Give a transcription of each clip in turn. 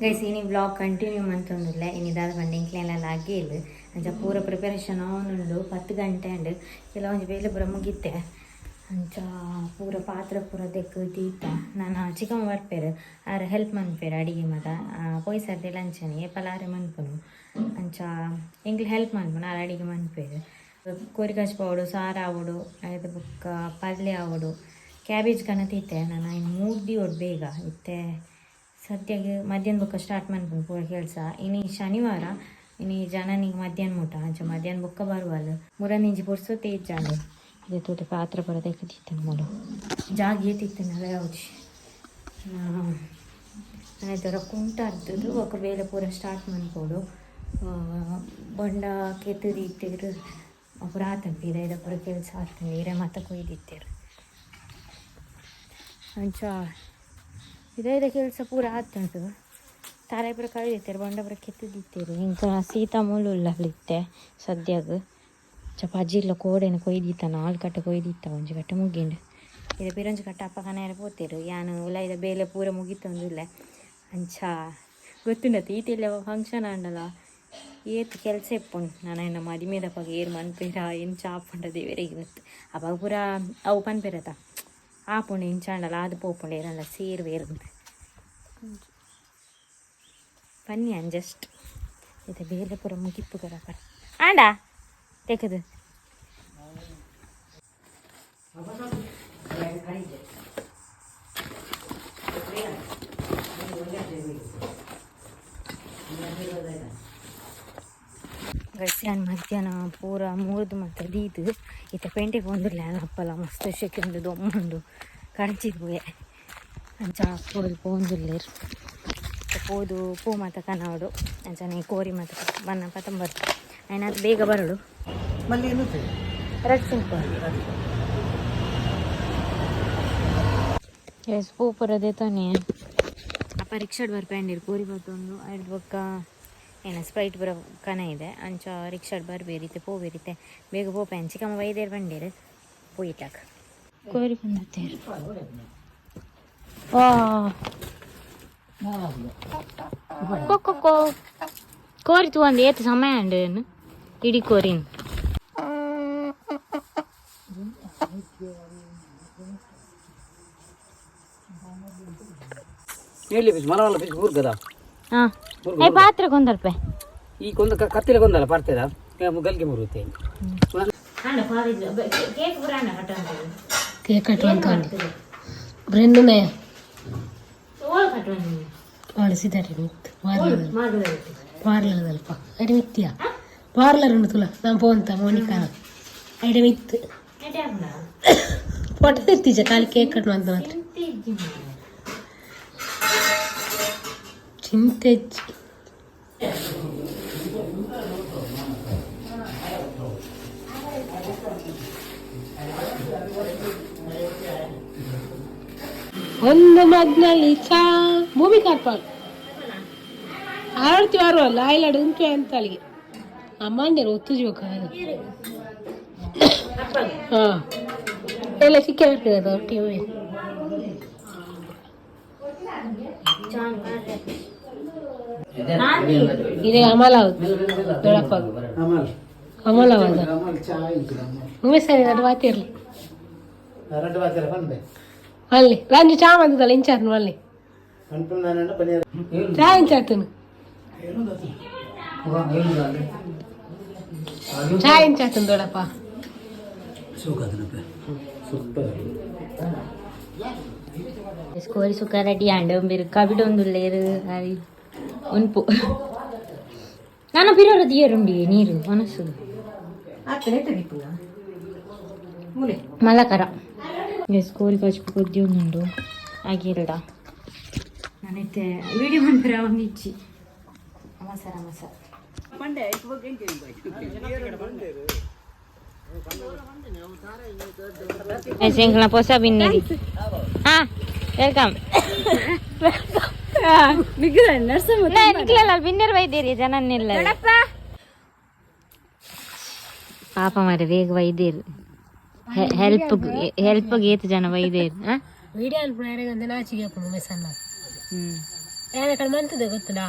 Guys ಇನಿ vlog continue ಮಂತೊಂದುಲ್ಲೆ. ಇನಿ ದಾದ ಪಂಡ ಎಂಕ್ಲೆನ ಅಗೇಲ್ ಅಂಚ ಪೂರ ಪ್ರಿಪರೇಷನ್ ಆವೊಂದುಂಡು. 10 ಗಂಟೆ ಅಂಡ್ ಕೆಲವೊಂಜಿ ಬೇಲೆ ಪೂರ ಮುಗಿತೆ. ಅಂಚ ಪೂರ ಪಾತ್ರೆ ಪೂರ ದೆಕ್ಕ್ ದೀತ. ನಾನ ಚಿಕ್ಕಮ್ಮ ಬರ್ಪೆರ್, ಆರ್ ಹೆಲ್ಪ್ ಮನ್ಪೆರ್ ಅಡಿಗೆ ಮಾತ. ಪೋಯಿ ಸರ್ದಿಲ ಅಂಚನೆ ಏಪಲ ಆರೆ ಮನ್ಪುನು. ಅಂಚ ಎಂಕ್ಲೆ ಹೆಲ್ಪ್ ಮನ್ಪುನು, ಆರ್ ಅಡಿಗೆ ಮನ್ಪೆರ್. ಕೋರಿ ಕಜ್ಪು ಸಾರು ಆವೊಡು, ಐತ ಬೊಕ್ಕ ಪಲ್ಯ ಆವೊಡು. ಕ್ಯಾಬೇಜ್ ಕನತಿತ್ತೆ. ನಾನು ಇನ್ನು ಮೂರ್ದಿ ಒಡ್ ಬೇಗ ಇತ್ತೆ ಸದ್ಯಗೆ ಮಧ್ಯಾಹ್ನ ಬೊಕ್ಕ ಸ್ಟಾರ್ಟ್ ಮನ್ಪುನು ಪೂರ ಕೆಲಸ. ಇನಿ ಶನಿವಾರ, ಇನಿ ಜನನಿಗೆ ಮಧ್ಯಾಹ್ನ ಮುಟ. ಅಂಚ ಮಧ್ಯಾಹ್ನ ಬೊಕ್ಕ ಬರುವಲ್. ಮುರನಿಂಜಿ ಪುರ್ಸೊತ್ತೇ ಇಜ್ಜಾಂಡ್. ಇದೆ ತೂತೆ ಪಾತ್ರೆ ಪೂರ ದೆಕ್ಕ್ ಮೂಲು ಜಾಗ ಏತಿತ್ತನಲ್ಲ ಯಾವ್ಜಿ. ಆಯ್ತರ ಕುಂಟ ಅರ್ದದು ಬೊಕ್ಕ ಬೇಲೆ ಪೂರ ಸ್ಟಾರ್ಟ್ ಮನ್ಪೊಡು. ಬೊಂಡ ಕೆತ್ತುದಿತ್ತೆರ್, ಪೂರ ಆತಂಡ್. ಪಿದಯ್ದ ಪೂರ ಕೆಲಸ ಆತಂಡ್. ಇರೆ ಮಾತ ಕೊಯ್ದಿತ್ತೆರ್. ಅಂಚ ಪಿದಯ್ದ ಕೆಲಸ ಪೂರ ಆತುಂಡು. ತಾರೆ ಪೂರ ಕೈದಿತ್ತೆರ್, ಬೊಂಡ ಪೂರ ಕೆತ್ತುದಿತ್ತೆರ್. ಇಂಕ ಸೀತಾ ಮೂಲು ಉಲ್ಲಲ್ ಇತ್ತೆ ಸದ್ಯಗ್. ಅಂಚ ಪಜಿರ್ಲ ಕೋಡೆನ ಕೊಯ್ದಿತ್ತ, 4 ಕಟ್ಟೆ ಕೊಯ್ದಿತ್ತ, ಒಂಜಿ ಕಟ್ಟೆ ಮುಗಿಂಡ್. ಇದೆ ಪಿರೊಂಜಿ ಕಟ್ಟೆ ಅಪ್ಪ ಕನೆಯರೆ ಪೋತೆರ್. ಯಾನ್ ಉಲಾಯಿದ ಬೇಲೆ ಪೂರ ಮುಗಿತೊಂದುಲ್ಲೆ. ಅಂಚ ಗೊತ್ತುಂಡತ್ತ ಈತೆಲ್ಲ ಫಂಕ್ಷನ್ ಆಂಡಲ ಏತ್ ಕೆಲಸ ಇಪ್ಪುಂಡು. ನಾನು ಎನ್ನ ಮದಿಮೆದಪಗ ಏರ್ ಮನ್ಪೆರ ಎಂಚ ಆಪುಂಡ ದೇವೆರೆಗ್ ಗೊತ್ತು. ಅಪಗ ಪೂರ ಅವು ಪನ್ಪೆರತ ಆಪುಂಡು, ಎಂಚ ಆಂಡಲ ಆದ್ ಪೋಪುಂಡು, ಏರಲ್ಲ ಸೇರುವೆರ್ ಪನ್ನಿ. ಜಸ್ಟ್ ಇತ್ತೆ ಬೇಲೆ ಪೂರ ಮುಗಿಪುಗರ ಪರ ಆಂಡ ತೆಕ್ಕದು. ಗಸ್ಯಾನ್ ಮಧ್ಯಾಹ್ನ ಪೂರ ಮೂರ್ದು ಮಾತ ದೀದು ಇತ್ತೆ ಪೇಂಟೆಗೆ ಪೋಂದುಲ್ಲೆ. ಅಪ್ಪಲ ಮಸ್ತ್ ಶೆಕೆ ಉಂಡು, ದೊಮ್ಮುಂಡು, ಕಡಚಿದ್ ಪೋಯೆ. ಅಂಚ ಪೋದು ಪೋಂದುಲ್ಲೆರ್. ಪೋದು ಪೂ ಮಾತ ಕನವಡು, ಅಂಚನೆ ಕೋರಿ ಮಾತ ಬನ್ನ ಪತಂಬರು ಆಯ್ನಾತ್ ಬೇಗ ಬರಡು. ರಡ್ ಸಿಂಪಲ್ ಎಸ್ ಪೂ ಪೂರ ದೇತಾನೆ. ಅಪ್ಪ ರಿಕ್ಷಾಡ್ ಬರ್ಪೇಂಡಿರು ಕೋರಿ ಬತ್ತೊಂದು. ಐಡ್ದ್ ಬೊಕ್ಕ ಏನ ಸ್ಪ್ರೈಟ್ ಪೂರ ಕನ ಇದೆ. ಅಂಚ ರಿಕ್ಷಾಡ್ ಬರ್ಬೇರಿತ್ತೆ, ಪೋಬೇರಿತ್ತೆ. ಬೇಗ ಪೋಪೆ. ಚಿಕ್ಕಮ್ಮ ವೈದ್ಯರು ಬಂಡೇರು ಪೋಯಿಟಾಕ ಕೋರಿ ಬಂದತ್ತೇರು. ವಾ ಕೋ ಕೋರಿ ತೂವಂದು ಏತ್ ಸಮಯ ಅಂಡ್ ಇಡೀ ಕೋರಿನ್. ಎಲ್ಲಿ ಪಿಸ್ ಮರವಲ್ಲ ಪಿಸ್ ಊರ್ಗದ. ಹಾಂ, ಏ ಪಾತ್ರೆ ಕೊಂದಲ್ಪೆ. ಈ ಕೊಂದ ಕತ್ತಿಲೆ ಕೊಂದಲ್ಲ ಪರ್ತೇದ ಗಲ್ಗೆ ಮುರುತ್ತೆ. ಕೇಕ್ ಪೂರ ಕೇಕ್ ಕಟ್ಟುವಂತ ಬ್ರೆನ್ನೇ ಮಾಡಿಸಿದ್ದಾರೆ. ಮಿತ್ತು ಪಾರ್ಲರ್ ಪಾರ್ಲರ್ ಅಲ್ಪ ಐಟಮ್ ಇತ್ತಿಯಾ? ಪಾರ್ಲರ್ ಉಂಡು ತುಲ. ನಾನು ಪೋಂತ ಮೋನಿಕಾ ಐಟಮ್ ಇತ್ತು. ಫೋಟೋ ಇತ್ತೀಚ ಖಾಲಿ ಕೇಕ್ ಕಟ್ಟುವಂತ ಮಾತ್ರ ಚಿಂತೆ. ಒಂದು ಮಗ್ನಲ್ಲಿ ಚಾ ಭೂಮಿ ಕಾರ್ಪಾಲ್ ಆಡ್ತಿ ವಾರವಲ್ಲ ಆಯ್ಲಾಡು ಉಂಟು ಅಂತ ಅಲ್ಲಿಗೆ ಅಮ್ಮಂಡೇರು ಒತ್ತು ಜೀವಕ. ಹಾಂ, ಎಲ್ಲ ಚಿಕ್ಕ ಬರ್ತದೆ ಟಿವಿ. ಇದೆ ಅಮಲ ದೊಡ್ಡಪ್ಪ ಅಮಲ ಅವಾಗ ಉಮೇಶ್ ಎರಡು ವಾತಿರ್ಲಿ ಅಲ್ಲಿ ರಂಜು ಚಾ ಬಂದದಲ್ಲ ಇಂಚಾರ್ನು ಅಲ್ಲಿ ಚಾ ಇಂಚಾತನು ಚಾ ಇಂಚಾತನು ದೊಡ್ಡಪ್ಪ. ಕೋರಿ ಸುಕ್ಕ ರೆಡಿ ಆಂಡ್. ಒಂಬೇರು ಕಬಿಡೊಂದುಲ್ಲೇರು ಅರಿ ಉನ್ಪು. ನಾನು ಬಿರೋರು ದಿಯರುಂಡಿ ನೀರು ಮನಸ್ಸು ಮಲಕರ. ಎಸ್ ಕೋರಿ ಕಜ್ಪು ಕೊದ್ದಿ ಉಂಡು ಆಗಿಲ್ದ. ನಾನೈತೆ ವಿಡಿಯೋ ಮನ್ಪುರ ಒಂದಿಚ್ಚಿ ಮಸರ ಮಸ. ಎಂಕ್ಲ ಪೊಸ ಬಿನ್ನಿರಿ. ಹಾ, welcome. ನಿಕ್ಲಲ್ಲ ಬಿನ್ನೆರ್ ವೈದ್ಯರಿ ಜನನ್ನೆಲ್ಲ ಪಾಪ ಮಾರೆ. ಬೇಗ ವೈದ್ಯರು ಹೆಲ್ಪ್ ಹೆಲ್ಪ್ ಏತ್ ಜನ ವೈದ್ಯರು. ವಿಡಿಯೋ ಅನ್ಪುಣ ನಾಚಿಗೆ ಅಪ್ಪುನು ಮೆಸನ್ನ. ಹ್ಮ್. ಏನ ಮಂತದೆ ಗೊತ್ತುಂಡಾ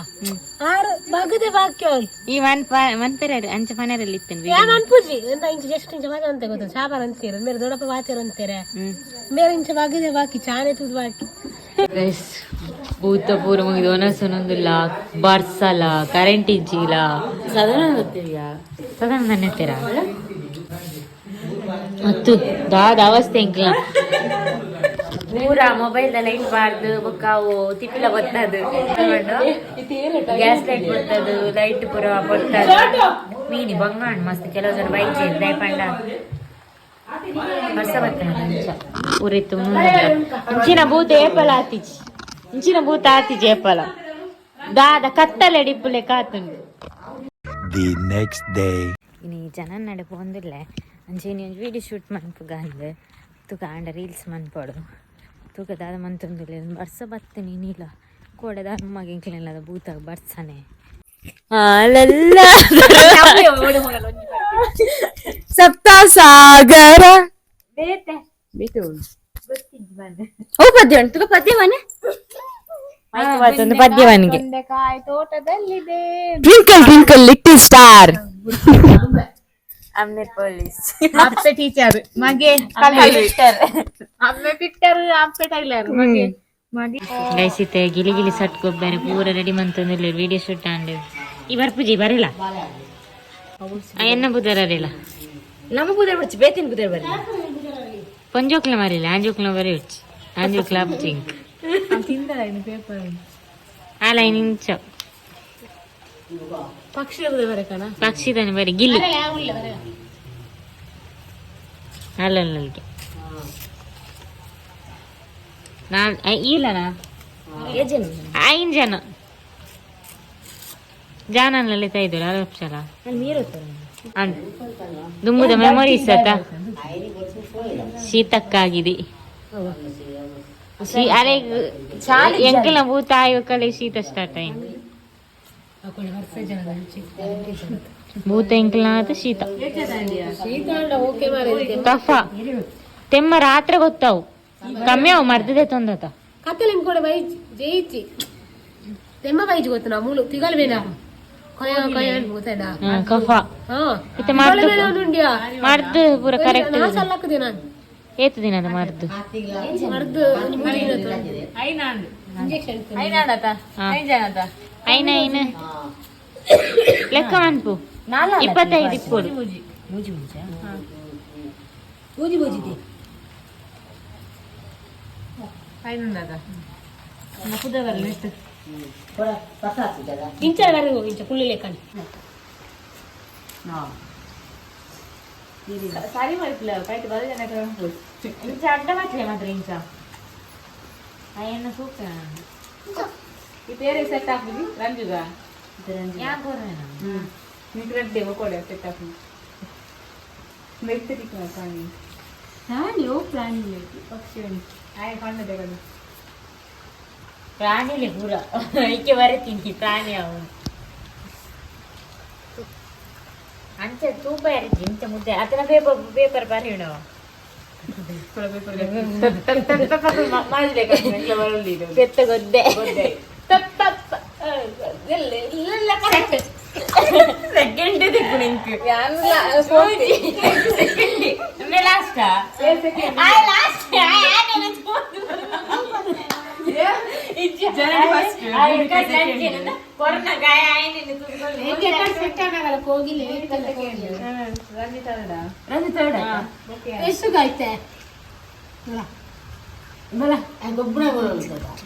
ಆರು ಬಗದೆ ಬಾಕಿ ಅವ್ರು. ಈ ಮನ್ ಮನ್ಪೆರ ಅಂಚ ಪನೆರಲ್ಲಿ ಇತ್ತೇನೆ. ಯಾ ಮನ್ಪುಜಿ ಎಂತ ಇಂಚ ಜಸ್ಟ್ ಇಂಚ ಮಾತ್ರ ಅಂತ ಗೊತ್ತು ಸಾಬಾರ್ ಅಂತೀರ ಮೇರೆ ದೊಡ್ಡಪ್ಪ ಬಾತೀರ ಅಂತೀರ ಮೇರೆ ಇಂಚ ಬಗದೆ ಬಾಕಿ ಚಾನೆ ತೂದು ಬಾಕಿ. ಭೂತ ಪೂರ ಮುಗಿದು ಒನಸೊನೊಂದುಲ್ಲ ಬರ್ಸಲ ಕರೆಂಟ್ ಇಜ್ಜಿಲ್ಲ ಸದನ ನೆತ್ತೀರ ಮತ್ತು ದಾದ ಅವಸ್ಥೆ ಎಂಕ್ಲ ಪೂರ ಮೊಬೈಲ್ ಲೈಟ್ ಬಾರ್ದು ಬೊಕ್ಕ ಅವು ತಿಪ್ಪಿಲ ಬತ್ತದು, ಗ್ಯಾಸ್ ಲೈಟ್ ಬತ್ತದು, ಲೈಟ್ ಪೂರ ಬರ್ತದ. ಮೀನಿ ಬಂಗಾಣ್ ಮಸ್ತ್. ಕೆಲವು ಜನ ಬೈಕ್ ದಯಪಂಡ ಬರ್ಸ ಬರ್ತದೆ ಅಂಚ ಊರಿತ್ತು. ಇಂಚಿನ ಭೂತ ಏಪಲ ಆತಿಜಿ, ಇಂಚಿನ ಭೂತ ಆತಿಜಿ ಏಪಲ ದಾದ ಕತ್ತಲೆ ಡಿಪ್ಪುಲೆ ಕಾತುಂಡು. The next day. ಇನಿ ಜನ ನಡೆ ಪೋಂದಿಲ್ಲ. ಅಂಚೆ ಇನಿ ಒಂಜಿ ವೀಡಿಯೋ ಶೂಟ್ ಮನ್ಪುಗ ಅಂದ್ ತೂಕ ಆಂಡ ರೀಲ್ಸ್ ಮನ್ಪೊಡು. ತೂಕ ದಾದ ಮಂತೊಂದುಲ್ಲೆ. ಬರ್ಸ ಬತ್ತಿನಿ ಇನಿಲ ಕೋಡೆ ದಾದ ಮಗ ಭೂತ ಬರ್ಸನೆ ಅಲ್ಲೆಲ್ಲ. ಸಪ್ತ ಸಾಗರ. ಓ ಪದ್ಯ ಉಂಟು, ಪದ್ಯ ಮನೆ. ಒಂದು ಪದ್ಯವನಿಗೆ. Twinkle twinkle little star. ಅಮ್ಮೆ ಪೊಲೀಸ್. ಟೀಚರ್ ಮಗೆ ಅಮ್ಮೆ ಪಿಕ್ಟರ್ ಅಪ್ಪೆ ಟೈಲರ್ ಮಗೆ ಮಗೆ. ಗೈಸಿತೆ ಗಿಲಿ ಗಿಲಿ ಸಟ್ ಗೊಬ್ಬರ ಪೂರ ರೆಡಿ ಮಂತೊಂದುಲ್ಲೆ. ವಿಡಿಯೋ ಶೂಟ್ ಆಂಡ್ ಈ ಬರ್ಪುಜಿ ಬರಿಲ್ಲ ಎನ್ನ ಬುದರಿಲ್ಲ. ನಮ್ಮ ಬುದರ್ ಬಿಡ್ಚಿ ಬೇತಿನ ಬುದರ್ ಬರ್ಲಿ. ಪೊಂಜೋಕ್ಲ ಮರಿಲ್ಲ, ಆಂಜೋಕ್ಲ ಬರಿ ಉಚ್ಚಿ ಆಂಜೋಕ್ಲ ಜಿಂಕ್. ಪೇಪರ್. ಆ ಲೈನ್ ಇಂಚ. ಪಕ್ಷಿ ಬರಕಣ. ಪಕ್ಷಿದಾನೆ ಬರಿ ಗಿಲ್ಲಿ ಅಲ್ಲಲ್ಲಿಗೆ ನಾನ್ ಇಲ್ಲನಾ ಐನ್ ಜನ ಜಾನನ್ನಲ್ಲಿ ಇದ್ರು ಅಲಪ್ಸಲ ದುಂಬುದ ಮೆಮೊರೀಸ್ ಆತ. ಶೀತಕ್ಕಾಗಿದೆ ಅರೆ ಎಂಕಲ್ನ ಭೂತ ಆಯುಕಲೆ ಶೀತ ಸ್ಟಾರ್ಟ್ ಆಯ್ತು. ಭೂತ ಎಂಕಲ್ನ ಆತ ಶೀತ. ಓಕೆ ಮಾರೆ. ಕಫ ತೆಮ್ಮ ರಾತ್ರಿ ಗೊತ್ತಾವು ಕಮ್ಮಿ ಅವು ಮರ್ದಿದೆ ತೊಂದತ. ಕತ್ತಲೆ ಕೂಡ ಬೈಜ್ ಜಯಿಚಿ ತೆಮ್ಮ ಬೈಜ್ ಗೊತ್ತು ನಾ ಮೂಲು ತಿಗಲ್ ಬೇಡ ಕೊಯ ಕೊಯ ಗೊತ್ತಾಯ್ತಾ? ಕಫ. ಹಾ. ಇತ್ತೆ ಮರ್ದು ಉಂಡ್ಯಾ. ಮರ್ದು ಪೂರ ಕರೆಕ್ಟ್. ನಾ ಸಲ್ಲಕ್ಕದೆ ನಾನು. ಏತು ದಿನದ ಮರ್ದು? ಮರ್ದು ಒಂಜಿ ಮೂರು ದಿನ. ಇಂಜೆಕ್ಷನ್. ಐನ ಐನ ಲೆಕ್ಕ ಮನ್ಪು 25 ಇಪ್ಪೊಡು. ಬೂಜಿ ಬೂಜಿದೆ. ಇಂಚರ ಬರ ಹೋಗಿ ಇಂಚ ಕುಳ್ಳಿ ಲೆಕ್ಕನೆ. ಸಾರಿ ಮಾಡಿಲ್ಲ ಕೈಟ್ ಬರ ಜನ. ಇಂಚ ಅಡ್ಡ ಮಾತ್ರೆ ಮಾತ್ರ ಇಂಚ ಅಯ್ಯನ ಸೂಕ್ತ. ಈ ತೇರೆ ಸೆಟ್ ಹಾಕುದು ರಂಜುಗ. ಯಾಕೆ? ನೀ ರೆಡ್ಡಿ ಕೊಡೆ ಸೆಟ್ ಹಾಕುದು ಮೆತ್ತರಿಕ ಪ್ರಾಣಿ. ಪ್ರಾಣಿ ಓ ಪ್ರಾಣಿ ಪಕ್ಷಿ. ಆಯ್ ಕಣ್ಣದೆ ಕಣ್ಣು. ಪ್ರಾಣಿಲೆ ಪೂರ ಈಕೆ ಬರತೀನಿ ಪ್ರಾಣಿ ಅವನು ಅಂಚೆ ತೂಪ ಯಾರಿಜ್ಜಿ ಇಂಚ ಮುದ್ದೆ ಅತನ ಪೇಪರ್ ಪೇಪರ್ ಬರೆಯೋಣ. ಪೆತ್ತ ಗೊದ್ದೆ. ಸೆಕೆಂಡ್ ನಿಂಕು ಲಾಸ್ಟ್ ಲಾಸ್ಟ್. ಕೊರೋನಾ ಗಾಯ ಸೆಟ್ ಆಗಲ್ಲ ಕೋಗಿಲೆ. ಎಷ್ಟು ಗಾಯ್ತೆ?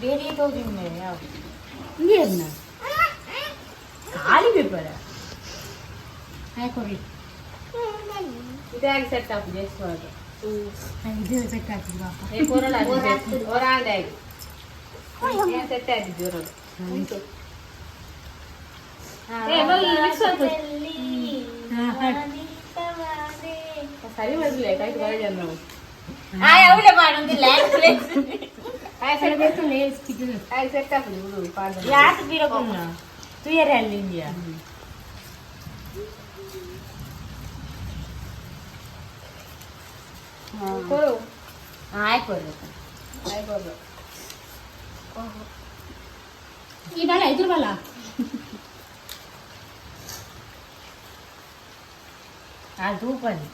ಬೇರೆ ತೋಜುಂಡು ಖಾಲಿ ಪೇಪರ್. ಹಾಕೊಡ್ಲಿ. ಇದಾಗಿ ಸೆಟ್ ಹಾಕುದು ಎಷ್ಟು ಅದು. ಇದು ಸೆಟ್ ಆಗ್ತದೆ ಪಾಪ. ಸೆಟ್ ಆಗಿದ್ದು ಇರೋದು. ಸರಿ ಬರಲಿಲ್ಲ ಕೈಟ್ ಬರ ಜನ ನಾವು. ಅವಳೆ ಮಾಡೋದಿಲ್ಲ. ಸೆಟ್ ಹಾಕುದು ಬಿಡು ಪಾದ. ಯಾಕೆ ಬೀರಗುಣ ತುಯರೆ ಅಲ್ಲಿ ಇಂಡಿಯಾ. ಕೊಡು. ಆಯ್ತು. ಆಯ್ತು. ಈ ಬಲ ಇದ್ರ ಬಲ. ಆ ತೂಪನಿ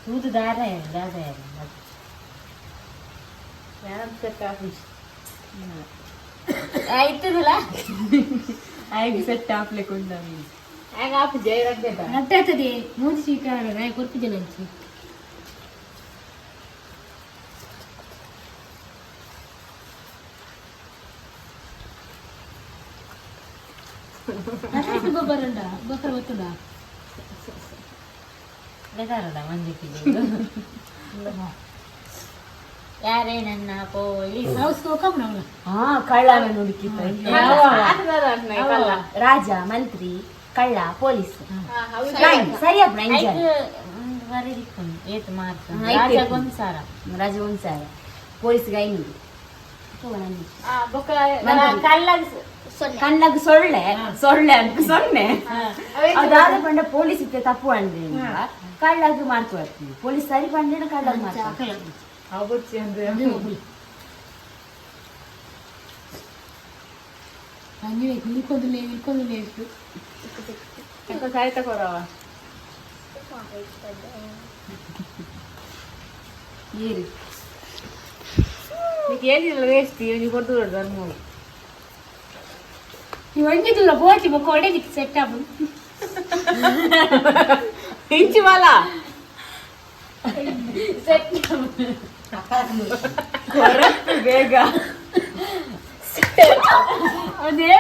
ತೂದು ದಾರ ದಾದ. ಆಯ್ತದಲ್ಲ. ಆಯ್ತು, ಸೆಟ್ ಆಪ್ಲೆ ಕೊಂಡ. ಆಗ ಆಪು ಜಯ. ರಡ್ಡಾತದೆ ಮೋದಿ ಸ್ವೀಕಾರ ನಾಯಿ ಕೊರ್ಪಿದ್ದೇನೆ ಅಂಚಿ. ಗೊಬ್ಬರ ಉಂಡ ಗೊಬ್ಬರ ಗೊತ್ತುಂಡ. ಬೇದಾರದ ಮಂಜುಕಿ. ಯಾರೇ ನನ್ನ ಪೊಲೀಸ್? ಹೌಸ್ ಹೋಗಮ್ಮ. ಹಾ, ಕಳ್ಳನ ನುಡುಕಿತ. ರಾಜ, ಮಂತ್ರಿ, ಕಳ್ಳ, ಪೊಲೀಸ್. ಸರಿ ಅಪ್ಪ. ಬರೀದಿಕ್ಕೊಂಡು ಏತ್ ಮಾರ್ಕ್? ಐತೆ. ರಾಜಗೊಂದು ಸಾರ. ರಾಜ 1000, ಪೊಲೀಸ್ಗೆ 500. ಕಳ್ಳಗ್ ಕಣ್ಣಗ್ ಸೊಳ್ಳೆ, ಸೊಳ್ಳೆ ಅಂತ 0. ಅದಾದ ಪಂಡ ಪೊಲೀಸ್ ಇತ್ತೆ ತಪ್ಪು ಅಂದ್ರೆ ಕಳ್ಳಗ್ ಮಾರ್ಕ್ ಬರ್ತೀವಿ. ಪೊಲೀಸ್ ಸರಿ ಪಂಡ ಕಳ್ಳಗ್ ಮಾರ್ಕ್. ಅಂಜು ಇಳ್ಕೊಂದಿಲ್ಲ, ಇಳ್ಕೊಂದಿಲ್ಲ ಎಷ್ಟು. ಸಾಯ್ತ ಕೊರವ. ಏರಿ. ನೀ ಕೇಳಿಲ್ಲ, ವೇಸ್ಟ್. ನೀವು ಕೊಡ್ತು ಧರ್ಮ. ನೀವು ಒಂಜಿ ದೂರ ಬೋಟಿ ಬೊಕ್ಕ ಒಡೆದಿಕ್ಕೆ ಸೆಟ್ ಆಪು. ಇಂಚು ಮಲ. ಬೇಗ. ಅದೇ.